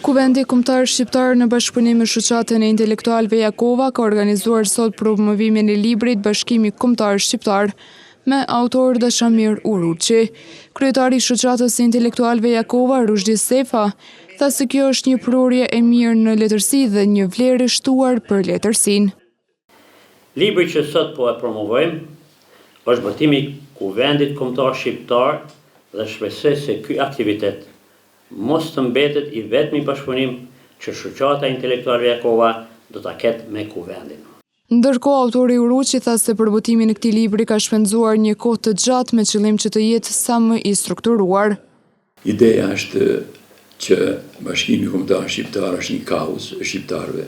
Kuvendi Kombëtar Shqiptar në bashkëpunim me Shoqatën e Intelektualëve Jakova ka organizuar sot promovimin e librit Bashkimi Kombëtar Shqiptar me autor Dashamir Uruçi. Kryetari i Shoqatës së Intelektualëve Jakova, Ruzhdi Sefa, tha se kjo është një prurje e mirë në letërsi dhe një vlerë e shtuar për letërsinë. Libri që sot po e promovojmë është botim i Kuvendit Kombëtar Shqiptar dhe shpresoj se ky aktivitet mos të mbetet i vetmi bashkëpunim që Shoqata e Intelektualëve Jakova do ta ketë me Kuvendin. Ndërkohë, autori Uruçi tha se për botimin e këtij libri ka shpenzuar një kohë të gjatë me qëllim që të jetë sa më i strukturuar. Ideja është që bashkimi kombëtar shqiptar është një kauzë e shqiptarëve,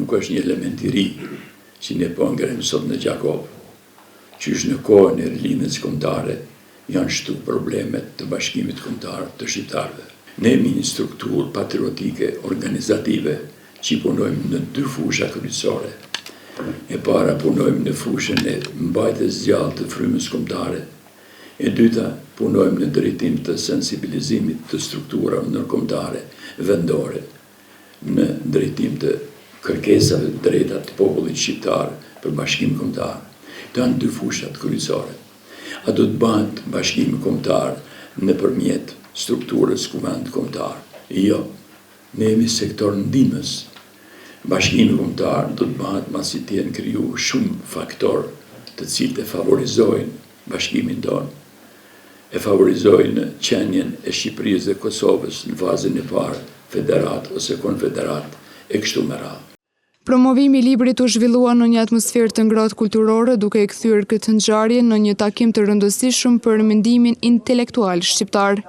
nuk është një element i ri që ne po e ngremë sot në Gjakovë. Qysh në kohën e Rilindjes Kombëtare janë shtru problemet të bashkimit kombëtar të shqiptarëve. Ne jemi një strukturë patriotike organizative që punojmë në dy fusha kryesore. E para punojmë në fushën e mbajtjes gjallë të frymës kombëtare. E dyta, punojmë në drejtim të sensibilizimit të strukturave ndërkombëtare, vendore, në drejtim të kërkesave të drejta të popullit shqiptar për bashkim kombëtar. Këto janë dy fushat kryesore. A do të bëhet bashkimi kombëtar nëpërmjet strukturës Kuvend Kombëtar? Jo. Ne jemi sektor ndihmës. Bashkimi kombëtar do të bëhet masi të jenë kriju shumë faktorë të cilët e favorizojnë bashkimin tonë, e favorizojnë qenien e Shqipërisë dhe Kosovës në fazën e parë federatë ose konfederatë e kështu me radhë. Promovimi i librit u zhvillua në një atmosferë të ngrohtë kulturore, duke e kthyer këtë ngjarje në një takim të rëndësishëm për mendimin intelektual shqiptar.